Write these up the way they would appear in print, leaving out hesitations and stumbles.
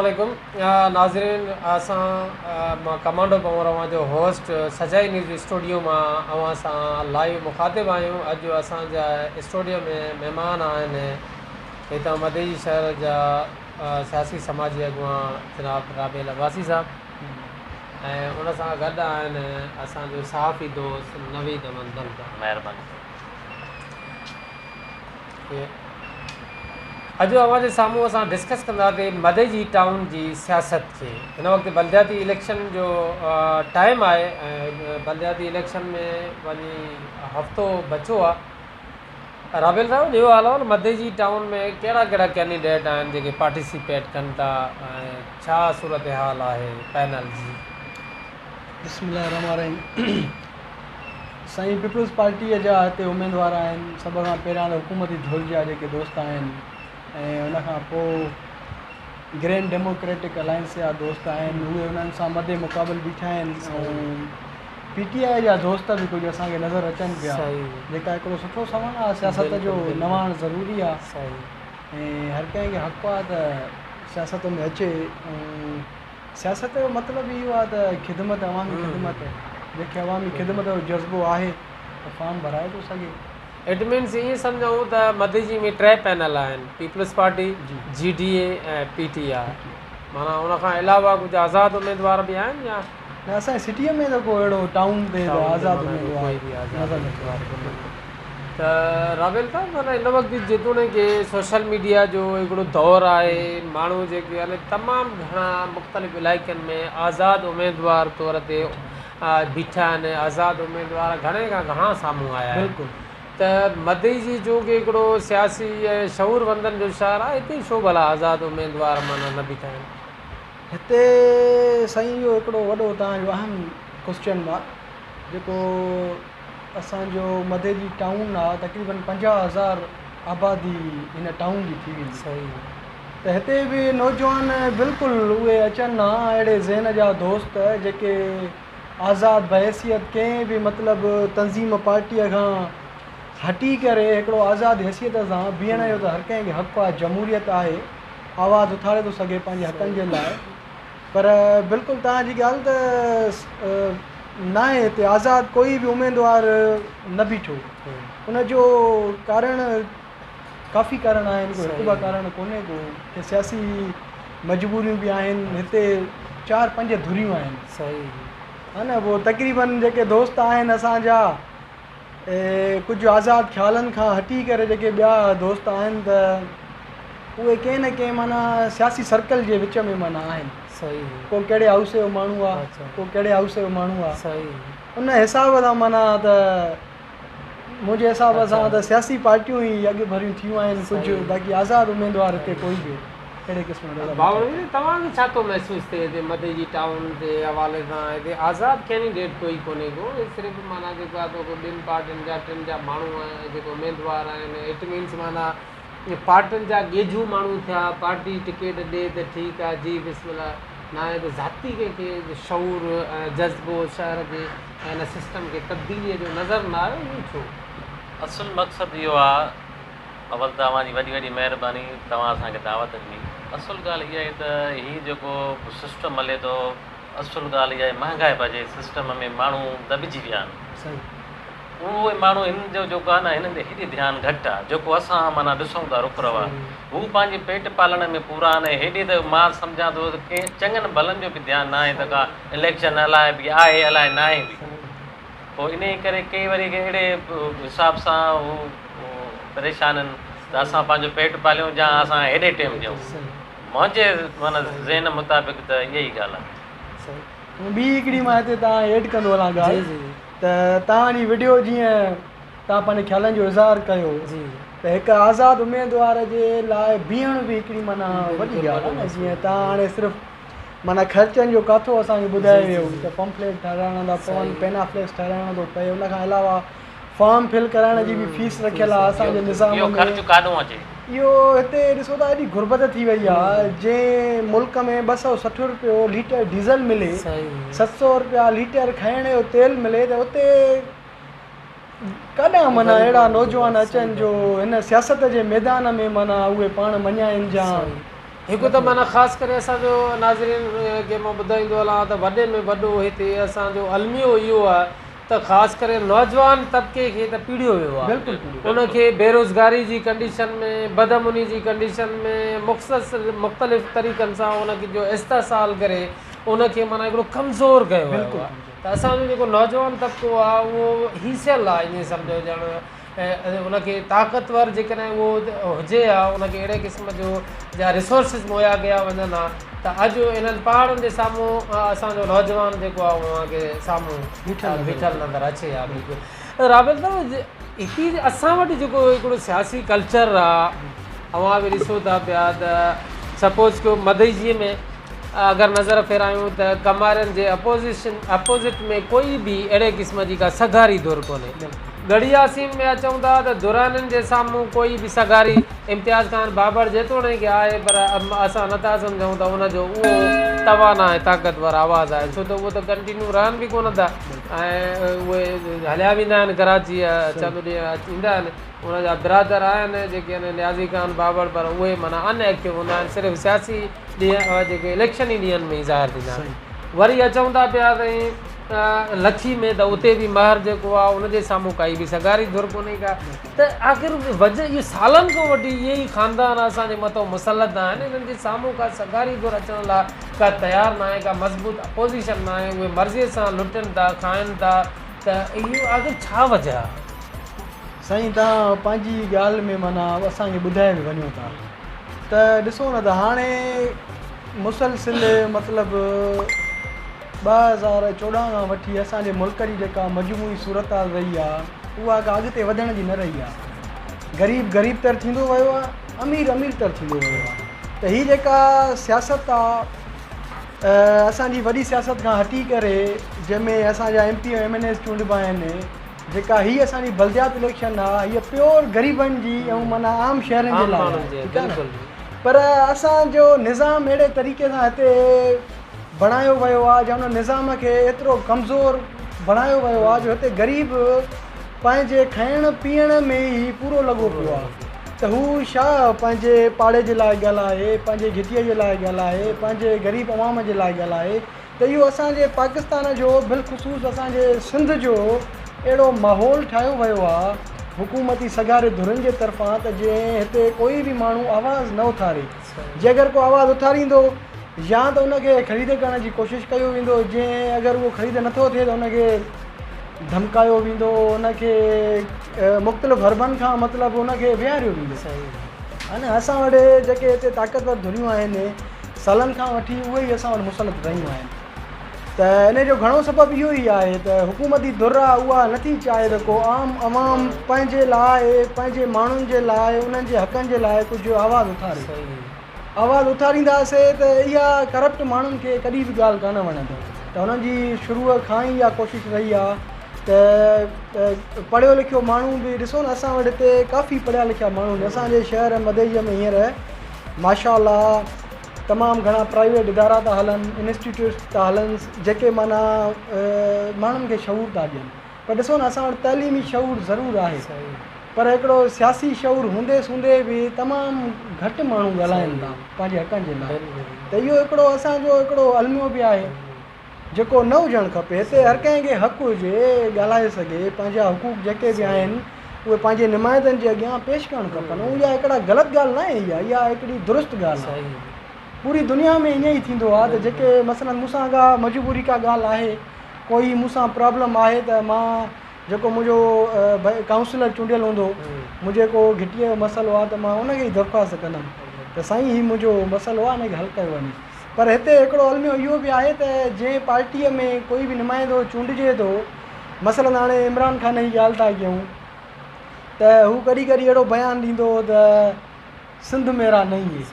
عليڪم ناظرين اسان مان ڪمانڊو پنهور اوهان جو هوسٽ سچائي نيوز اسٽوڊيو مان اوهان سان لائيو مخاطب آهيون اڄ اسان جا اسٽوڊيو ۾ مهمان آهن هتان مدئجي شهر جا سياسي سماجي اڳواڻ جناب رابيل عباسي صاحب ۽ ان سان گڏ آهن اسان جو صحافي دوست نويد احمد دلدا. مهرباني. اڄ اوهان جي سامهون اسان ڊسڪس ڪنداسين مدئجي ٽائون جي سياست کي. هن وقت بلدياتي اليڪشن جو ٽائيم آهي ۽ بلدياتي اليڪشن ۾ وڃي هفتو بچو آهي. رابيل صاحب ڏيو حال احوال مدئجي ٽائون ۾ ڪهڙا ڪهڙا ڪينڊيڊيٽ آهن جيڪي پارٽيسپيٽ ڪن ٿا ۽ ڇا صورتحال آهي پينل جي. بسم الله الرحمٰن الرحيم سائين پيپلز پارٽيء جا هتي اميدوار آهن سڀ کان پهريان ته حڪومتي ڌر جا جيڪي دوست آهن ۽ ان کان پوء گرينڊ ڊيموڪريٽڪ الائنس جا دوست آهن اهي انهن سان مد مقابل بيٺا آهن ۽ پي ٽي آء جا دوست به ڪجهه اسان کي نظر اچن پيا جيڪا هڪڙو سٺو سوڻ آهي سياست جو نواڻ ضروري آهي ۽ هر ڪنهن کي حق آهي ته سياست ۾ اچي ۽ سياست جو مطلب اهو آهي ته خدمت عوامي خدمت جنهن کي عوامي خدمت جو جذبو آهي ته فارم ڀرائي ٿو سگهي. It means ائين سمجهون ته مدئجي ۾ ٽي پينل آهن peoples party, G D A ۽ P T I معنيٰ ان کان علاوه ڪجهه آزاد اميدوار به آهن يا. نه اسان جي سٽيء ۾ ته ڪو اهڙو ٽائون تي ته آزاد اميدوار نظر نٿو اچي. ته رابيل صاحب معنيٰ هن وقت جيتوڻيڪ سوشل ميڊيا جو هڪڙو دور آهي ماڻهو جيڪي آهن تمام گهڻا مختلف علائقن ۾ آزاد اميدوار طور تي بيٺا آهن آزاد اميدوار گهڻي کان گهڻا سامهون آيا آهن ته مدئجي چونڪه هڪڙو سياسي ۽ شعور وندن جو شهر آهي هتي ڇو ڀلا آزاد اميدوار معنيٰ نه بيٺا آهن. هتي سائين اهو هڪڙو وڏو توهان جو اهم ڪوسچن آ جيڪو اسان جو مدئجي ٽائون آ تقريبن 50,000 آبادي هن ٽائون جي ٿي ويندي ته هتي به نوجوان بلڪل اهي اچن ها اهڙي ذهن جا دوست جيڪي آزاد بحيثيت ڪنهن به مطلب تنظيم پارٽيء کان هٽي ڪري هڪڙو آزاد حيثيت سان بيهڻ جو ته هر ڪنهن کي حق آهي جمهوريت آهي آواز اٿاري ٿو سگهي پنهنجي حقن جي لاء پر بلڪل توهان جي ڳالهه ته ناهي هتي آزاد ڪوئي به اميدوار نه بيٺو ان جو ڪارڻ ڪافي ڪارڻ آهن ڪو هڪ ٻه ڪارڻ ڪونهي ڪو ڪي سياسي مجبوريون به آهن هتي چار پنج ڌريون آهن صحيح ها نه پوء تقريبن جيڪي دوست آهن اسان جا ڪجهه آزاد خيالن کان هٽي ڪري جيڪي ٻيا دوست آهن ته اهي ڪنهن نه ڪنهن معنيٰ سياسي سرڪل جي وچ ۾ معنيٰ آهن صحيح ڪو ڪهڙي هائوس جو ماڻهو آهي ڪو ڪهڙي هائوس جو ماڻهو آهي صحيح ان حساب سان معنيٰ ته منهنجي حساب سان ته سياسي پارٽيون ئي اڳڀريون ٿيون آهن ڪجهه باقي آزاد اميدوار هتي ڪوئي به اهڙي قسم جو نظر ڀائو نظير توهان کي ڇا ٿو محسوس ٿئي هتي مدئجي ٽائون جي حوالي سان هتي آزاد ڪينڊيڊيٽ ڪوئي ڪونهي ڪو هي صرف معنيٰ جيڪو آهي سو ٻن پارٽين جا ٽن جا ماڻهو آهن جيڪو اميدوار آهن it means معنيٰ پارٽين جا ڳيجهو ماڻهو ٿيا پارٽي ٽڪيٽ ڏي ته ٺيڪ آهي جي بسم الله ناهي ته ذاتي ڪنهن کي شعور ۽ جذبو شهر جي ۽ ان سسٽم کي تبديليء جو نظر نه آيو ائين ڇو؟ اصل مقصد اهو آ اول ته اوهان جي وڏي وڏي مهرباني توهان اسان کي دعوت ڏني اصل ڳالهه اها آهي ته هي جيڪو سسٽم هلي ٿو اصل ڳالهه اها آهي مهانگائپ جي سسٽم ۾ ماڻهو دٻجي ويا آهن اهي ماڻهو هنن جو جيڪو آهي نه هنن تي هيڏي ڌيان گهٽ آ جيڪو اسان معنيٰ ڏسون ٿا رخ روا هو پنهنجي پيٽ پالڻ ۾ پورا آهن ۽ هيڏي ته مان سمجهان ٿو ته ڪنهن چڱن ڀلن جو به ڌيان ناهي ته ڪا اليڪشن الائي به آهي الائي ناهي به پوء انهي ڪري ڪي وري اهڙي حساب سان هو پريشان آهن ته اسان پنهنجو پيٽ پاليون يا اسان هيڏي ٽيم ڏيون منهنجي معنيٰ ذهن مطابق ته اها ئي ڳالهه آهي. ٻي هڪڙي مان هتي تان ايڊ ڪندو هلان ڳالهه ته توهان جي وڊيو جيئن توهان پنهنجي خيالن جو اظهار ڪيو ته هڪ آزاد اميدوار جي لاء بيهڻ به هڪڙي معنيٰ وڏي ڳالهه آهي نه جيئن توهان هاڻي صرف معنيٰ خرچن جو ڪاٿو اسان کي ٻڌائي ويو ته پمفليٽ ٺهرائڻا ٿا پون پينافليڪس ٺهرائڻو ٿو پئي ان کان علاوه فارم فل ڪرائڻ جي به فيس رکيل آهي اسان جي نظام اهو خرچ ڪاڏون اچي؟ اهو هتي ڏسو ته ايڏي غربت ٿي وئي آهي جنهن ملڪ ۾ 260 روپيو ليٽر ڊيزل ملي 700 روپيا ليٽر کائڻ جو تيل ملي ته اتي ڪاڏانهن معنيٰ اهڙا نوجوان اچن جو هن سياست جي ميدان ۾ معنيٰ اهي پاڻ مڃائين جا هڪ ته معنيٰ خاص ڪري اسان جو ناظرين کي مان ٻڌائيندو هلان ته وڏي ۾ وڏو هتي اسان جو الميو اهو آهي ته خاص ڪري نوجوان طبقي کي ته پيڙهيو ويو آهي ان کي بيروزگاري جي ڪنڊيشن ۾ بدامني جي ڪنڊيشن ۾ مختص مختلف طريقن سان ان جو استحصال ڪري ان کي معنيٰ هڪڙو ڪمزور ڪيو ويو آهي ته اسان جو جيڪو نوجوان طبقو آهي اهو هيسيل آهي ائين سمجهو ڄڻ ۽ ان کي طاقتور جيڪڏهن اهو هجي ها ان کي اهڙي قسم جو جا ريسورسز مهيا ڪيا وڃن ها ته اڄ انهن پهاڙن جي سامهون اسان جو نوجوان جيڪو آهي اوهان کي سامهون بيٺل نظر اچي ها بلڪل رابيل صاحب هتي اسان وٽ جيڪو هڪڙو سياسي ڪلچر آهي اوهان به ڏسو ٿا پيا ته سپوز ڪيو مدئجي ۾ اگر نظر ڦيرايون ته ڪمارين جي اپوزيشن اپوزٽ ۾ ڪوئي به اهڙي قسم جي ڪا سگهاري ڌر ڪونهي. ڳڙهي ياسين ۾ اچون ٿا ته درانين جي سامهون ڪوئي به سگهاري امتياز خان بابڙ جيتوڻيڪ آهي پر اسان نٿا سمجهون ته ان جو اهو توانا ۽ طاقتور آواز آهي ڇو ته اهو ته ڪنٽينيو رهن به ڪونه ٿا ۽ اهي هليا ويندا آهن ڪراچي چند ڏينهن ايندا آهن ان جا برادر آهن جيڪي آهن نيازي خان بابڙ پر اهي معنيٰ ان ايڪٽو هوندا آهن صرف سياسي ڏينهن جيڪي اليڪشن ئي ڏينهن ۾ ئي ظاهر ٿيندا آهن وري اچون ٿا پيا سائين لکي ۾ ته اتي به مهر جيڪو آهي ان جي سامهون ڪائي به سگهاري ڌر ڪونهي ڪا ته آخر وجه اهو سالن کان وٺي اهي ئي خاندان اسان جي مٿو مسلط آهن انهن جي سامهون ڪا سگهاري ڌر اچڻ لاء ڪا تيار ناهي ڪا مضبوط اپوزيشن ناهي اهي مرضي سان لٽن ٿا کائن ٿا ته اهو آخر ڇا وجه آهي؟ سائين توهان پنهنجي ڳالهه ۾ معنيٰ اسان کي ٻڌائي به وڃو ٿا ته ڏسو نه ته هاڻي مسلسل مطلب 2014 کان وٺي اسان جي ملڪ جي جيڪا مجموعي صورتحال رهي آهي اها ڪا اڳتي وڌڻ جي نه رهي آهي غريب غريب تر ٿيندو ويو آهي امير امير تر ٿيندو ويو آهي ته هي جيڪا سياست آهي اسان جي وڏي سياست کان هٽي ڪري جنهن ۾ اسان جا M P M N A's چونڊبا آهن جيڪا هي اسان جي بلديات اليڪشن آ هي پيور غريبن جي ۽ معنيٰ عام شهرين جي لاء آ ٺيڪ آ نه پر اسان جو نظام اهڙي طريقي سان هتي بڻايو ويو آ جا ان نظام کي ايترو ڪمزور بڻايو ويو آ جو هتي غريب پنهنجي کائڻ پيئڻ ۾ ئي پورو لڳو پيو آ ته هو ڇا پنهنجي پاڙي جي لاء ڳالهائي پنهنجي گهٽيء جي لاء ڳالهائي پنهنجي غريب عوام جي لاء ڳالهائي ته اهو اسان جي پاڪستان جو بالخصوص اسان جي سنڌ جو اهڙو ماحول ٺاهيو ويو آهي حڪومتي سگهاري ڌرين جي طرفان ته جئين هتي ڪوئي به ماڻهو آواز نه اٿاري جي اگر ڪو آواز اٿاريندو يا ته ان کي خريد ڪرڻ جي ڪوشش ڪيو ويندو جئين اگر اهو خريد نٿو ٿئي ته ان کي ڌمڪايو ويندو ان کي مختلف حربن کان مطلب ان کي ويهاريو ويندو ها نه اسان وٽ جيڪي هتي طاقتور ڌريون آهن سالن کان وٺي اهي ئي اسان وٽ مسلط رهيون آهن ته ان جو گهڻو سبب اهو ئي آهي ته حڪومتي ڌر آهي اها نٿي چاهي ته ڪو عام عوام پنهنجي لاء پنهنجي ماڻهن جي لاء انهن جي حقن جي لاء ڪجهه آواز اٿاري آواز اٿارينداسي ته اها ڪرپٽ ماڻهن کي ڪڏهن به ڳالهه ڪانه وڻندي ته هنن جي شروع کان ئي اها ڪوشش رهي آهي ته پڙهيو لکيو ماڻهو به ڏسو نه اسان وٽ هتي ڪافي پڙهيا لکيا ماڻهو آهن اسان جي شهر مدئجي ۾ هينئر ماشاء الله تمام گهڻا پرائيويٽ ادارا ٿا هلن انسٽيٽيوٽس ٿا هلن جيڪي معنيٰ ماڻهن کي شعور ٿا ڏين پر ڏسو نه اسان وٽ تعليمي شعور ضرور آهي پر هڪڙو سياسي شعور هوندي سوندي به تمام گهٽ ماڻهو ڳالهائن ٿا پنهنجي حقن جي لاء ته اهو هڪڙو اسان جو هڪڙو الميو به آهي جيڪو نه هجڻ کپي هتي هر ڪنهن کي حق هجي ڳالهائي سگهي پنهنجا حقوق جيڪي به آهن اهي پنهنجي نمائندن جي اڳيان پيش ڪرڻ کپن ۽ اها هڪڙا غلط ڳالهه ناهي اها اها هڪڙي درست ڳالهه آهي پوري دنيا ۾ ائين ئي ٿيندو آهي ته جيڪي مثلا مون سان ڪا مجبوري ڪا ڳالهه آهي ڪوئي مون سان پرابلم آهي ته مان جيڪو منهنجو ڪائونسلر چونڊيل هوندو منهنجي ڪو گهٽيء جو مسئلو آهي ته مان ان کي ئي درخواست ڪندم ته سائين هي منهنجو مسئلو آهي ان کي حل ڪيو وڃي پر هتي هڪڙو الميو اهو به آهي ته جنهن پارٽيء ۾ ڪوئي به نمائندو چونڊجي ٿو، مثلاً هاڻي عمران خان جي ڳالهه ٿا ڪيون ته هو ڪڏهن ڪڏهن اهڙو بيان ڏيندو هو ته سنڌ ميرا نهين هي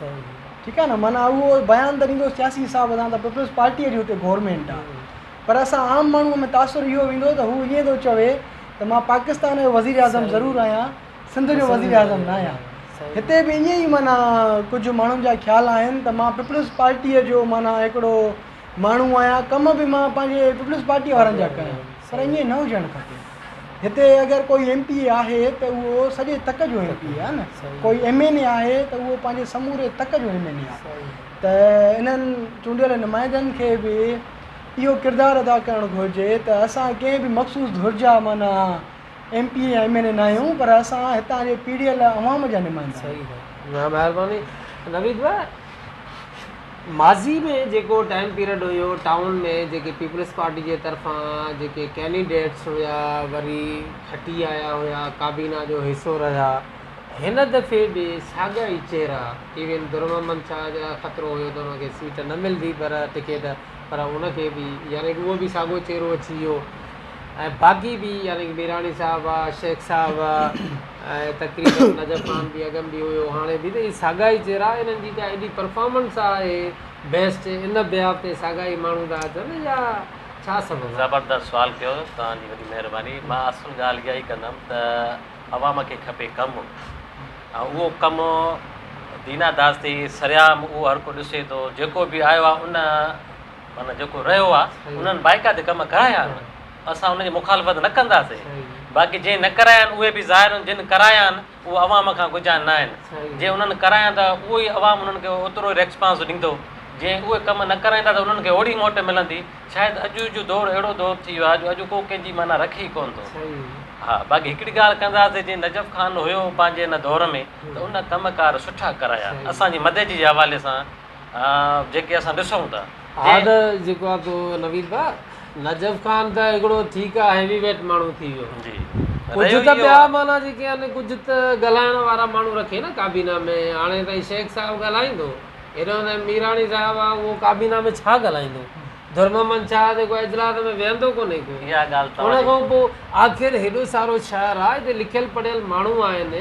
ٺيڪ آهي نه معنيٰ اهو بيان ته ڏيندو سياسي حساب سان ته پيپلز پارٽيء جي هتي گورنمينٽ آهي پر اسان عام ماڻهوء ۾ تاثر اهو ويندو ته هو ائين ٿو چوي ته مان پاڪستان جو وزيراعظم ضرور آهيان سنڌ جو وزيراعظم نه آهيان. هتي به ائين ئي معنيٰ ڪجهه ماڻهن جا خيال آهن ته مان پيپلز پارٽيء جو معنيٰ هڪڙو ماڻهو آهيان، ڪم به مان پنهنجي پيپلز پارٽيء وارن جا ڪيان، پر ائين نه هجڻ کپي. هتي اگر ڪوئي ايم پي اي آهي ته اهو سڄي تڪ جو ايم پي اي آهي نه، ڪوئي ايم اين اي آهي ته اهو پنهنجي سموري تڪ جو ايم اين اي آهي ته انهن چونڊيل نمائندن کي به اهو ڪردار ادا ڪرڻ گهرجي ته اسان ڪنهن به مخصوص ڌر جا معنيٰ ايم پي اي يا ايم اين اي ناهيون پر اسان هتان جي پيڙهيل عوام جا نمائندا آهيون. صحيح مهرباني نويد ڀاء ماضي ۾ جيڪو ٽائيم پيريڊ هيو ٽائون ۾ جيڪي پيپلز پارٽي جي طرفان جيڪي ڪينڊيڊيٽس هيا وري کٽي آيا هيا ڪابينا جو حصو رهيا هن دفعي به ساڳيا ئي چهرا ايون در محمد شاهه جا خطرو هيو ته ان کي سيٽ نه ملندي پر ٽڪيٽ پر ان کي به يعني اهو به ساڳو چهرو اچي ويو ۽ باقي به يعني ميراڻي صاحب آ شيخ صاحب آ ۽ تقريبن نجف خان به اڳم به هيو هاڻي به ته اهي ساڳا ئي چهرا انهن جي ڪا ايڏي پرفارمنس آهي بيسٽ ان بيهاف تي ساڳا ئي ماڻهو ٿا اچن يا ڇا سبب آ؟ زبردست سوال ڪيو توهان جي وڏي مهرباني مان اصل ڳالهه اها ئي ڪندم ته عوام کي کپي ڪم ۽ اهو ڪم دينا داستي سرعام اهو هر ڪو ڏسي ٿو جيڪو به آيو آهي ان معنيٰ جيڪو رهيو آ انهن بائيڪاٽ ڪم ڪرايا آهن اسان ان جي مخالفت نه ڪنداسين باقي جنهن نه ڪرايا آهن اهي به ظاهر آهن جن ڪرايا آهن اهي عوام کان ڳجها نه آهن جي انهن ڪرايا ته اهو ئي عوام انهن کي اوترو ئي ريسپانس ڏيندو جي اهي ڪم نه ڪرائيندا ته انهن کي اوڙي موٽ ملندي شايد اڄ جو دور اهڙو دور ٿي ويو آهي جو اڄ ڪو ڪنهن جي معنيٰ رکي ئي ڪونه ٿو ها باقي هڪڙي ڳالهه ڪنداسين جي نجف خان هيو پنهنجي ان دور ۾ ته ان ڪم ڪار سٺا ڪرايا اسان جي مدئجي جي حوالي سان جيڪي اسان ڏسون ٿا. ها ته جيڪو آ تو نويد ڀاء نجف خان ته هڪڙو ٺيڪ آ هيوي ويٽ ماڻهو ٿي ويو جي ڪجهه ته ٻيا معنيٰ جيڪي آهن ڪجهه ته ڳالهائڻ وارا ماڻهو رکي نه ڪابينا ۾ هاڻي تائين شيخ صاحب ڳالهائيندو هيڏو نه ميراڻي صاحب آ اهو ڪابينا ۾ ڇا ڳالهائيندو درمحمد شاهه جيڪو اجلاس ۾ ويهندو ڪونهي ڪو اها ڳالهه ان کان پوء آخر هيڏو سارو شهر آ هتي لکيل پڙهيل ماڻهو آهن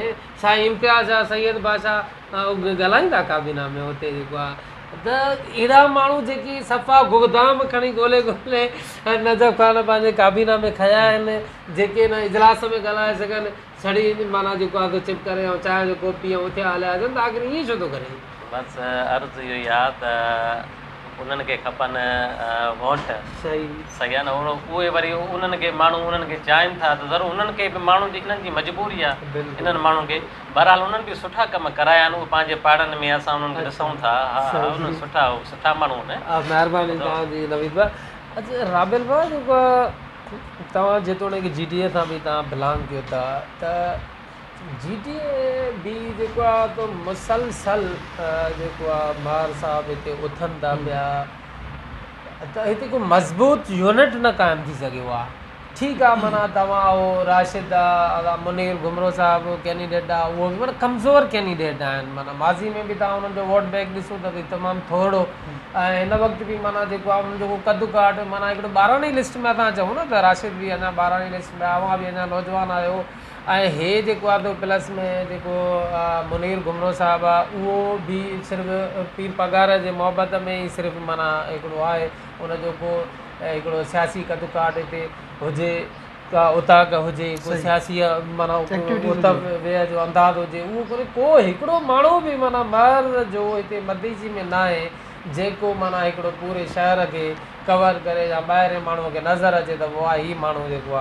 سائين امتياز شاهه سيد بادشاهه ڳالهائيندا ڪابينا ۾ اتي جيڪو آ ته اهڙا ماڻهو جيڪي صفا گودام کڻي ڳولي ڳولي نجف خان پنهنجي ڪابينا ۾ کنيا آهن جيڪي نه اجلاس ۾ ڳالهائي سگهن سڙي معنيٰ جيڪو آ سو چپ ڪري ۽ چانهه جو ڪوپ پي ۽ اٿيا هليا اچن ته آخر ائين ڇو ٿو ڪري. بس عرض اهو ئي آ ته انهن کي کپن ووٽ. صحيح. صحيح آ نه اهي وري انهن کي ماڻهو انهن کي چاهين ٿا ته ضرور انهن کي به ماڻهن جي انهن جي مجبوري آ انهن ماڻهن کي بهرحال انهن به سٺا ڪم ڪرايا آهن اهي پنهنجي پاڙن ۾ اسان انهن کي ڏسون ٿا ها ها انهن سٺا سٺا ماڻهو آهن. مهرباني توهان جي نويد ڀاء. اچ رابيل ڀاء جيڪو آ توهان جيتوڻيڪ جي ڊي اي سان به توهان بلانگ ڪيو ٿا ته جي ڊي اي به جيڪو آ تو مسلسل جيڪو آ مهر صاحب هتي اٿن ٿا پيا ته هتي ڪو مضبوط يونٽ نه قائم ٿي سگهيو آ ٺيڪ آ معنيٰ توهان اهو راشد آ ادا منير گهمرو صاحب ڪينڊيڊيٽ آ اهو به معنيٰ ڪمزور ڪينڊيڊيٽ آهن معنيٰ ماضي ۾ به توهان انهن جو ووٽ بينڪ ڏسو ته تمام ٿورڙو ۽ هن وقت به معنيٰ جيڪو آ انهن جو ڪو قد ڪاٺ معنيٰ هڪڙو ٻاراڻي لسٽ ۾ اسان چئون نه ته راشد به اڃا ٻاراڻي لسٽ ۾ آ اوهان به اڃا نوجوان آهيو ۽ هي جيڪو آ پلس ۾ جيڪو منير گهمرو صاحب آ اهو به صرف پير پاڳاري جي محبت ۾ ئي صرف معنيٰ هڪڙو آهي ان جو ڪو هڪڙو سياسي قد ڪاٺ هتي هجي ڪا اوطاق هجي ڪو سياسي معنيٰ ات ويهه جو انداز هجي اهو ڪونهي ڪو هڪڙو ماڻهو به معنيٰ مهر جو هتي مديجي ۾ ناهي جيڪو معنيٰ هڪڙو پوري شهر کي ڪور ڪري يا ٻاهرين ماڻهو کي نظر اچي ته واهه هي ماڻهو جيڪو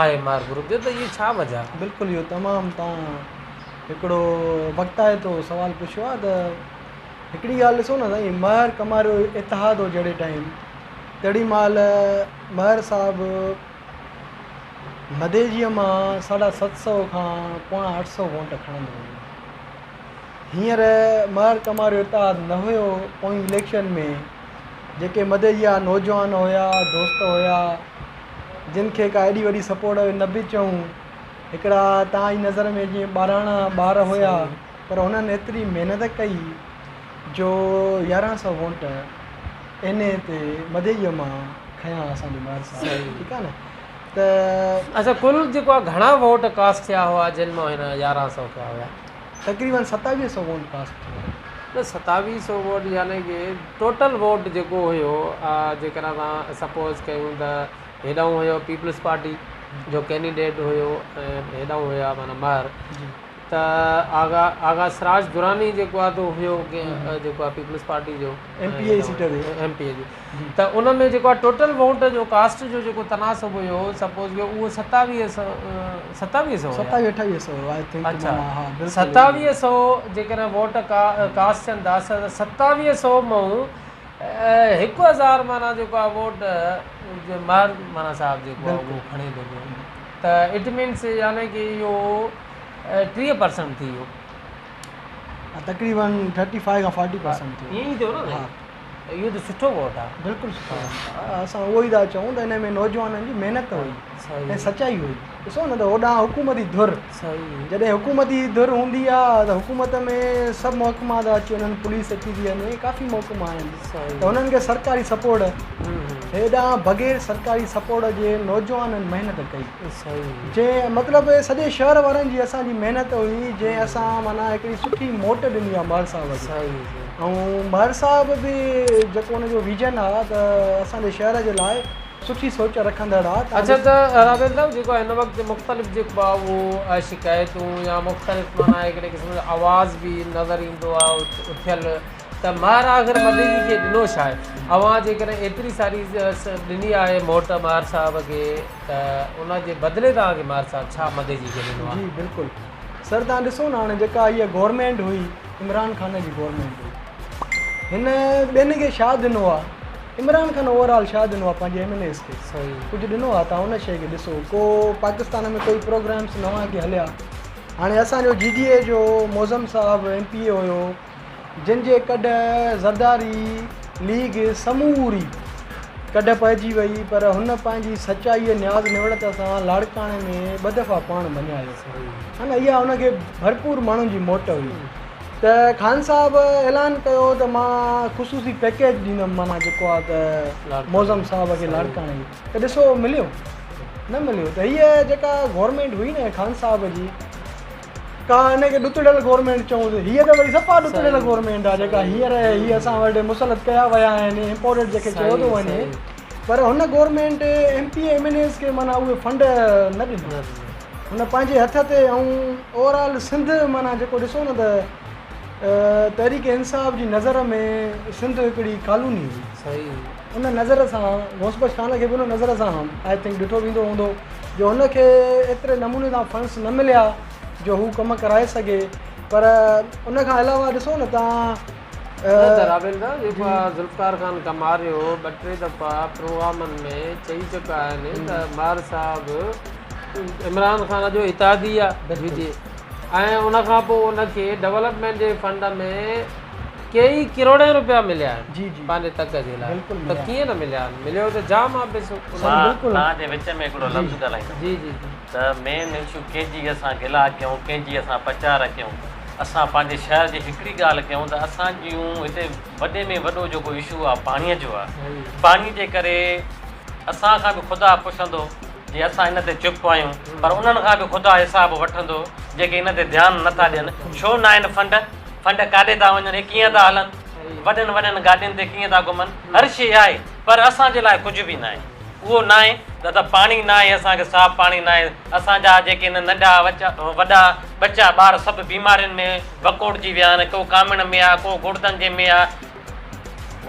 آهي مهر گروپ جو ته اهي ڇا وجه آهي؟ بلڪل اهو تمام توهان هڪڙو وقتائتو سوال پڇيو آهي ته هڪڙي ڳالهه ڏسو نه سائين مهر ڪماريو اتحاد هو جهڙي ٽائيم تهڙي مهل مهر صاحب مديجيء مان ساڍا ست سئو کان پوڻا اٺ سئو ووٽ کڻندو هيو هينئر مهر ڪماريو اتحاد نه هيو پوئين اليڪشن ۾ جيڪي مديجيء جا نوجوان هيا دوست هيا جن کي ڪا ايڏي وڏي سپورٽ نه به چئون هڪڙا توهان جي نظر ۾ جيئن ٻاراڻا ٻار هيا پر هنن ايتري محنت ڪئي جو 11 سئو ووٽ اين اي تي مدئي مان کنيا اسان جي مهر صاحب ٺيڪ آ نه ته. اڇا ڪل جيڪو آ گهڻا ووٽ ڪاسٽ ٿيا هئا جن مان هن 11 سئو ٿيا هيا؟ تقريبن 27 سئو ووٽ ڪاسٽ ٿيو هيو. نه 27 سئو ووٽ يعني ڪي ٽوٽل ووٽ جيڪو هيو جيڪڏهن اسان سپوز ڪيون ته هيڏانهن هيو پيپلز پارٽي جو ڪينڊيڊيٽ هيو ۽ هيڏانهن هيا معنيٰ مهر. ته آغا آغا سراج دراني جيڪو آ تو هيو جيڪو آ پيپلز پارٽي جو ايم پي اي سيٽ تي ايم پي اي جي ته ان ۾ جيڪو آ ٽوٽل ووٽ جو ڪاسٽ جو جيڪو تناسب هيو سپوز ڪيو اهو ستاويهه سو ستاويهه سو ستاويهه اٺاويهه سو I think اڇا ستاويهه سو جيڪڏهن ووٽ ڪاسٽ ٿين ٿا ته ستاويهه سو مئون هڪ هزار معنيٰ جيڪو آ ووٽ مهر معنيٰ صاحب جيڪو آ اهو کڻي ٿو پيو ته it means يعني ڪي اهو 30 پرسنٽ ٿي ويو. تقريبن ٿرٽي فائيو کان فورٽي پرسنٽ ٿي ويو. ائين ئي ٿيو نه ها. اهو ته سٺو ووٽ آ. بلڪل سٺو ووٽ آ. اسان اهو ئي ٿا چئون ته ان ۾ نوجوانن جي محنت هئي ۽ سچائي هئي. ڏسو نه ته هوڏانهن حڪومتي ڌر جڏهن حڪومتي ڌر هوندي آ ته حڪومت ۾ سڀ محڪما ٿا اچي وڃن پوليس اچي ٿي وڃي ڪافي محڪما آهن ته هنن کي سرڪاري سپورٽ هيڏانهن بغير سرڪاري سپورٽ جي نوجوانن محنت ڪئي. جنهن مطلب سڄي شهر وارن جي اسان جي محنت هئي جنهن اسان معنيٰ هڪڙي سٺي موٽ ڏني آهي مهر صاحب کي ۽ مهر صاحب به جيڪو ان جو ويزن آهي ته اسان جي شهر جي لاء سٺي سوچ رکندڙ آهي. اڇا ته رابيل صاحب جيڪو هن وقت مختلف جيڪو آهي اهو شڪايتون يا مختلف معنيٰ هڪڙي قسم جو آواز به نظر ايندو آهي اٿيل ته مهر آخر مديجي کي ڏنو ڇا آهي؟ اوهان جيڪڏهن ايتري ساري ڏني آهي موٽ مهر صاحب کي ته ان جي بدلي توهان کي مهر صاحب ڇا مديجي کي ڏنو آهي؟ جي بلڪل سر توهان ڏسو نه هاڻي جيڪا هيء گورنمينٽ هئي عمران خان جي گورنمينٽ هئي هن ٻين کي ڇا ڏنو آهي عمران خان اوور آل ڇا ڏنو آهي پنهنجي ايم اين ايز کي ڪجهه ڏنو آهي توهان ان شيء کي ڏسو ڪو پاڪستان ۾ ڪوئي پروگرامس نوان ڪي هليا هاڻي اسان جو جي ڊي اي جو معظم صاحب ايم پي اي هيو جن جي ڪڍ زرداري ليگ سموري ڪڍ پئجي وئي پر هن پنهنجي سچائيء نياز نوڙت سان لاڙڪاڻي ۾ ٻه دفعا پاڻ مڃايو ها نه اها هن کي ڀرپور ماڻهن جي موٽ هئي ته خان صاحب اعلان ڪيو ته مان خصوصي پيڪيج ڏيندم معنيٰ جيڪو آهي ته معظم صاحب کي لاڙڪاڻي ته ڏسو مليو نه مليو ته هيء جيڪا گورنمينٽ هئي نه خان صاحب جي ڪا ان کي ڏتڙيل گورنمينٽ چئون ته هيء ته وري صفا ڏتڙيل گورنمينٽ آهي جيڪا هينئر هي اسان وٽ مسلط ڪيا ويا آهن امپورٽيڊ جنهن کي چيو ٿو وڃي پر هن government M P M N As کي معنيٰ اهي فنڊ نه ڏنا هن پنهنجي هٿ تي ۽ اوور آل سنڌ معنيٰ جيڪو ڏسو نه ته تحريڪ انصاف جي نظر ۾ سنڌ هڪڙي ڪالوني هئي ان نظر سان غوث بخش خان کي به ان نظر سان I think ڏٺو ويندو هوندو جو هن کي ايتري نموني سان فنڊس نه مليا جو هو ڪم ڪرائي سگهي پر ان کان علاوه ڏسو نه تان نه ته رابيل صاحب جيڪو آ ذوالفقار خان ڪماريو ٻه ٽي دفعا پروگرامن ۾ چئي چڪا آهن ته مهر صاحب عمران خان جو اتحادي آ جي جي ۽ ان کان پوء ان کي ڊولپمينٽ جي فنڊ ۾ ڪيئي ڪروڙين روپيا مليا آهن جي جي پنهنجي تڪ جي لاء بلڪل ته مليا ڪيئن نه مليا آهن مليو ته جام آ پئسو مان بلڪل توهان جي وچ ۾ هڪڙو لفظ ڳالهائيندم جي جي جي ته مين اشو ڪنهن جي اسان گلا ڪيون ڪنهن جي اسان پچار ڪيون اسان پنهنجي شهر جي هڪڙي ڳالهه ڪيون ته اسان جون هتي وڏي ۾ وڏو جيڪو اشو آ پاڻي جو آ پاڻي جي ڪري اسان کان به خدا پڇندو جي اسان ان تي چپ آهيون پر انهن کان به خدا حساب وٺندو جيڪي ان تي ڌيان نٿا ڏين ڇو ناهن فنڊ فنڊ ڪاڏي ٿا وڃن هي ڪيئن ٿا هلن وڏن وڏن گاڏين تي ڪيئن ٿا گهمن هر شيء آهي پر اسان جي لاء ڪجهه به ناهي اهو ناهي ته ته پاڻي ناهي اسان کي صاف پاڻي ناهي اسان جا جيڪي هن ننڍا وڏا ٻچا ٻار سڀ بيمارين ۾ وڪوڙجي ويا آهن ڪو ڪامڻ ۾ آهي ڪو گڙدن جي ۾ آهي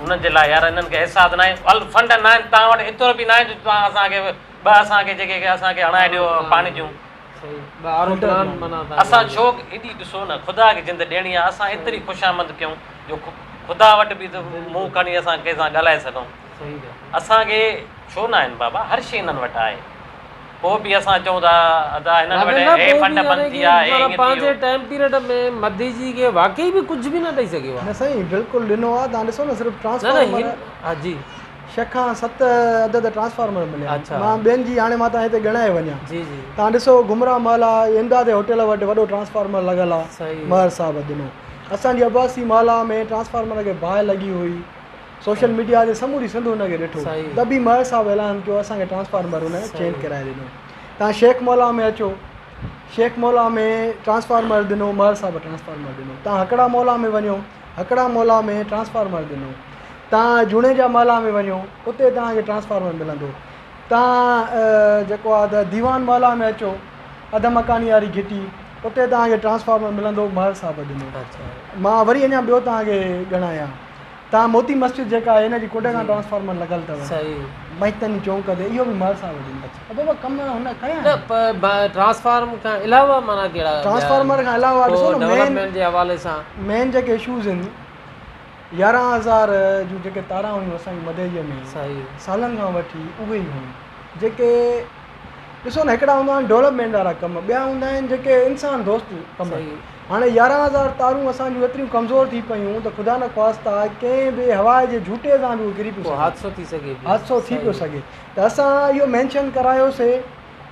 انهن جي لاء يار انهن کي احساس ناهي فنڊ ناهن توهان وٽ ايترو به ناهي جو توهان اسان کي ٻه اسان کي جيڪي اسان کي هڻائي ڏيو پاڻي جون اسان ڇو ايڏي ڏسو نه خدا کي جند ڏيڻي آهي اسان ايتري خوشامند ڪيون جو خدا وٽ به ته منهن کڻي اسان ڪنهن سان ڳالهائي سگهون اسان کي ڇو نه آهن بابا هر شيء هنن وٽ آهي پوء به اسان چئون ٿا ادا هنن وٽ هي فنڊ بند ٿي ويا هي ائين ٿي ويو. پنهنجي ٽائيم پيريڊ ۾ مديجي کي واقعي به ڪجهه به نه ڏئي سگهيو آهي. نه سائين بلڪل ڏنو آهي تهان ڏسو نه صرف ٽرانسفارمر ها جي. ڇهه کان ست عدد ٽرانسفارمر مليا آهن مان ٻين جي هاڻي مان تهان هتي ڳڻائي وڃان جي جي. تهان ڏسو گمرا محلا امداد هوٽل وٽ وڏو ٽرانسفارمر لڳل آهي مهر صاحب ڏنو اسان جي عباسي محلا ۾ ٽرانسفارمر کي باهه لڳي هئي سوشل ميڊيا تي سموري سنڌ ان کي ڏٺو ته به مهر صاحب اعلان ڪيو اسان کي ٽرانسفارمر ان چينج ڪرائي ڏنو تان شيخ مولا ۾ اچو شيخ مولا ۾ ٽرانسفارمر ڏنو مهر صاحب ٽرانسفارمر ڏنو تان هڪڙا مولا ۾ وڃو هڪڙا مولا ۾ ٽرانسفارمر ڏنو تان جوڻيجا محلا ۾ وڃو اتي تان کي ٽرانسفارمر ملندو تان جيڪو آ ته ديوان محلا ۾ اچو اڌ مڪاني واري گهٽي اتي توهان کي ٽرانسفارمر ملندو مهر صاحب ڏنو. مان وري اڃا ٻيو توهان کي ڳڻايان. توهان موتي مسجد جيڪا آهي ان جي ڪنڊ کان ٽرانسفارمر لڳل اٿو مهتني چونڪ تي اهو به مهر صاحب ڏنو. بابا ڪم هن ڪيا آهن. ٽرانسفارمر کان علاوه معنيٰ ڪهڙا ٽرانسفارمر کان علاوه ڏسو نه ڊولپمينٽ جي حوالي سان مين جيڪي اشوز آهن 11000 جون جيڪي تاران هيون اسان جي مدئجي ۾ سالن کان وٺي اهي ئي هيون جيڪي ڏسو نه هڪڙا هوندا آهن ڊولپمينٽ وارا ڪم ٻيا هوندا آهن جيڪي انسان دوست ڪم هاڻي 11000 تارون اسان جون ايتريون ڪمزور ٿي پيون ته خدا نخواسته ڪنهن به هوا جي جهوٽي سان به اهي ڪري پيو سگهن حادثو ٿي سگهي پيو حادثو ٿي پيو سگهي ته اسان اهو مينشن ڪرايوسي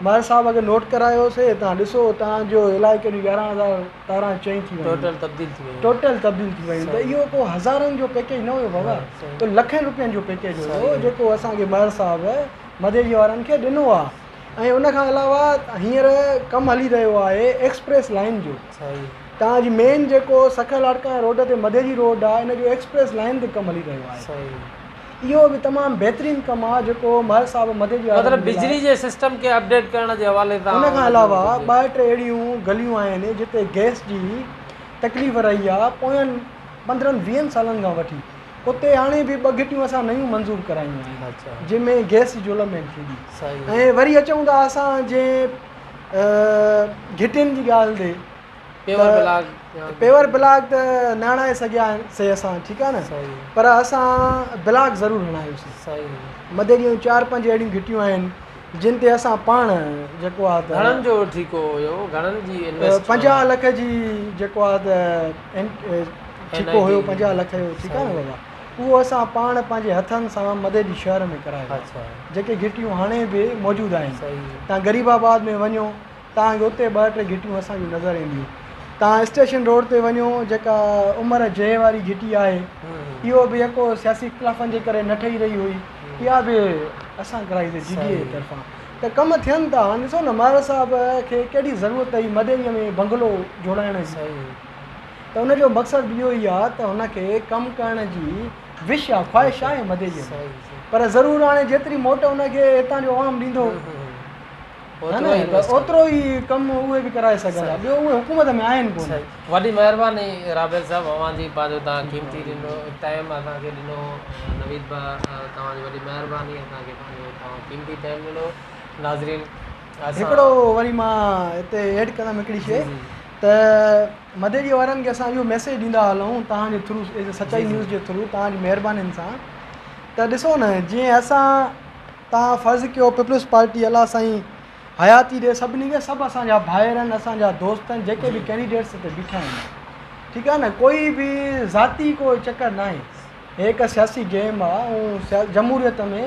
مهر صاحب کي نوٽ ڪرايوسي تان ڏسو تان جو علائقي جون 11000 تاران چئين ٿي ويون ٽوٽل تبديل ٿي ويون ٽوٽل تبديل ٿي ويون ته اهو ڪو هزارن جو پيڪيج نه هيو بابا اهو لکين روپين جو پيڪيج هيو جيڪو اسان کي مهر صاحب مدئجي وارن کي ڏنو آهي ۽ ان کان علاوه هينئر ڪم هلي رهيو آهي ايڪسپريس لائين جو توهان جي مين جيڪو سکر لاڙڪاڻي روڊ تي مدئجي روڊ آهي ان جو ايڪسپريس لائين تي ڪم هلي رهيو آهي اهو به تمام بهترين ڪم آهي جيڪو مهر صاحب مدئجي وارن مطلب بجلي جي سسٽم کي اپڊيٽ ڪرڻ جي حوالي سان ان کان علاوه ٻه ٽي اهڙيون گليون آهن جتي گئس جي تڪليف رهي آهي پوين 15 20 سالن کان وٺي اتي هاڻي به ٻه گهٽيون اسان نيون منظور ڪرايون آهن جنهن ۾ گئس جي ڊولپمينٽ ٿيندي ۽ وري اچون ٿا اسان جنهن گهٽين جي ڳالهه تي پيور بلاڪ ته نه هڻائي سگهيا سي اسان ٺيڪ آهي نه پر اسان بلاڪ ضرور هڻايوسي مدئجي جون چار پنج اهڙيون گهٽيون آهن جن تي اسان پاڻ جيڪو آهي ته گهڻن جو ٺيڪو هيو گهڻن جي انويسٽ 50 لک جي جيڪو آهي ته ٺيڪو هيو 50 لک جو ٺيڪ آهي نه بابا اهو اسان پاڻ پنهنجي هٿن سان مدئجي شهر ۾ ڪرايو جيڪي گهٽيون هاڻي به موجود آهن تان غريب آباد ۾ وڃو تان کي اتي ٻه ٽي گهٽيون اسان جون نظر اينديون تان اسٽيشن روڊ تي وڃو جيڪا عمر جي واري گهٽي آهي اهو به يڪو سياسي اختلافن جي ڪري نه ٺهي رهي هئي اها به اسان ڪرائي سي جي ڊي اي طرفان ته ڪم ٿين ٿا هاڻي ڏسو نه مهر صاحب کي ڪهڙي ضرورت هئي مدئجي ۾ بنگلو جوڙائڻ جي ته ان جو مقصد به اهو ئي آهي ته هن کي ڪم ڪرڻ جي وش آهي خواهش آهي مدئجي ۾ پر ضرور هاڻي جيتري موٽ هن کي هتان جو عوام ڏيندو اوترو ئي ڪم اهي به ڪرائي سگهندا ٻيو اهي حڪومت ۾ آهن ڪونه. وڏي مهرباني رابيل صاحب اوهان جي پنهنجو توهان قيمتي ڏنو ٽائيم اسان کي ڏنو نويد ڀاء توهان جي وڏي مهرباني اسان کي پنهنجو توهان قيمتي ٽائيم ڏنو ناظرين اسان هڪڙو وري مان هتي ايڊ ڪندم هڪڙي شي ته مدئجي وارن کي اسان اهو ميسيج ڏيندا هلون توهان جي ٿرو سچائي نيوز جي ٿرو توهان جي مهربانين سان ته ڏسو نه جيئن اسان توهان فرض ڪيو پيپلز پارٽي الله سائين حياتي ڏي سڀني کي سڀ اسان جا ڀائر آهن اسان جا دوست آهن جيڪي به ڪينڊيڊيٽس هتي بيٺا آهن ٺيڪ آهي نه ڪوئي به ذاتي ڪو چڪر نه آهي هي هڪ سياسي گيم آهي ۽ جمهوريت ۾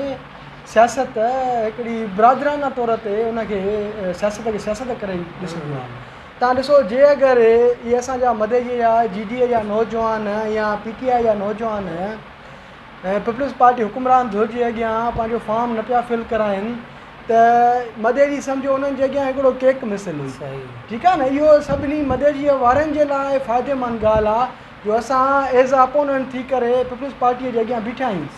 سياست هڪڙي برادرانه طور تي ان کي سياست کي سياست ڪري ڏسبو آهي تان ڏسو جي اگر اهي اسان جا مدئجي جا جي ڊي اي جا نوجوان يا پي ٽي آء جا نوجوان ۽ پيپلز پارٽي حڪمران ڌر جي اڳيان پنهنجو فارم نه پيا فل ڪرائين ته مدئجي سمجهو انهن جي اڳيان هڪڙو ڪيڪ مثل هئي ٺيڪ آهي نه اهو سڀني مدئجي وارن جي لاء فائديمند ڳالهه آهي جو اسان ايز اي اپوننٽ ٿي ڪري پيپلز پارٽي جي اڳيان بيٺا آهيون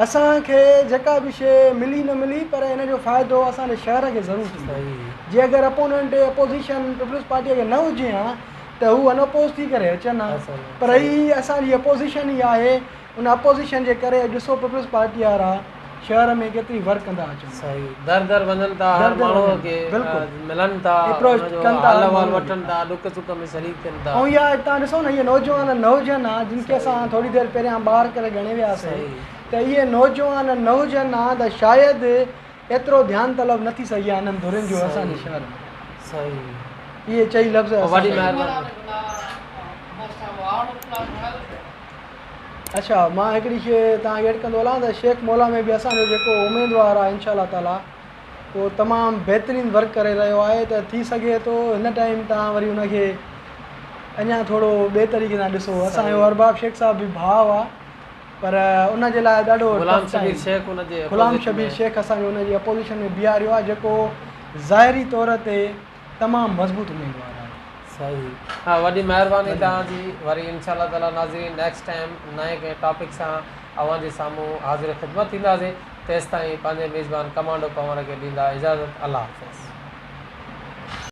اسان کي جيڪا به شيء ملي نه ملي پر ان جو فائدو اسان جي شهر کي ضرور ٿيندو جي اگر اپوننٽ اپوزيشن پيپلز پارٽي کي نه هجي ها ته هو ان اپوز ٿي ڪري اچن ها پر هي اسان جي اپوزيشن ئي آهي ان اپوزيشن جي ڪري اڄ ڏسو پيپلز پارٽي وارا شهر ۾ ڪيتري ورڪ ڪندا اچن. صحيح در در وڃن ٿا هر ماڻهو کي ملن ٿا اپروچ ڪن ٿا حال احوال وٺن ٿا ڏک سک ۾ شريڪ ٿين ٿا. ۽ اها تان ڏسو نه اهي نوجوان نه هجن ها جن کي اسان ٿوري دير پهريان ٻار ڪري ڳڻي وياسي ته اهي نوجوان نه هجن ها ته شايد ايترو ڌيان طلب نه ٿي سگهي ها انهن ڌرين جو اسان جي شهر ۾. صحيح. اهي چئي لفظ اسان وڏي مهرباني. اڇا مان هڪڙي شي توهان کي ايڊ ڪندو هلان ته شيخ مولا ۾ به اسان جو جيڪو اميدوار آهي انشاء الله تعالي اهو تمام بهترين ورڪ ڪري رهيو آهي ته ٿي سگهي ٿو هن ٽائيم توهان وري ان کي اڃا ٿورو ٻئي طريقي سان ڏسو اسان جو ارباب شيخ صاحب به ڀاء آهي پر ان جي لاء ڏاڍو غلام شبير شيخ ان جي غلام شبير شيخ اسان جو ان جي اپوزيشن ۾ بيهاريو آهي جيڪو ظاهري طور تي تمام مضبوط اميدوار آهي. صحيح ها وڏي مهرباني توهان جي وري انشاء الله تعالي ناظرين نيڪسٽ ٽائيم نئين ڪنهن ٽاپڪ سان اوهان جي سامهون حاضر خدمت ٿينداسين تيستائين پنهنجي ميزبان ڪمانڊو پنهور کي ڏيندا اجازت الله حافظ.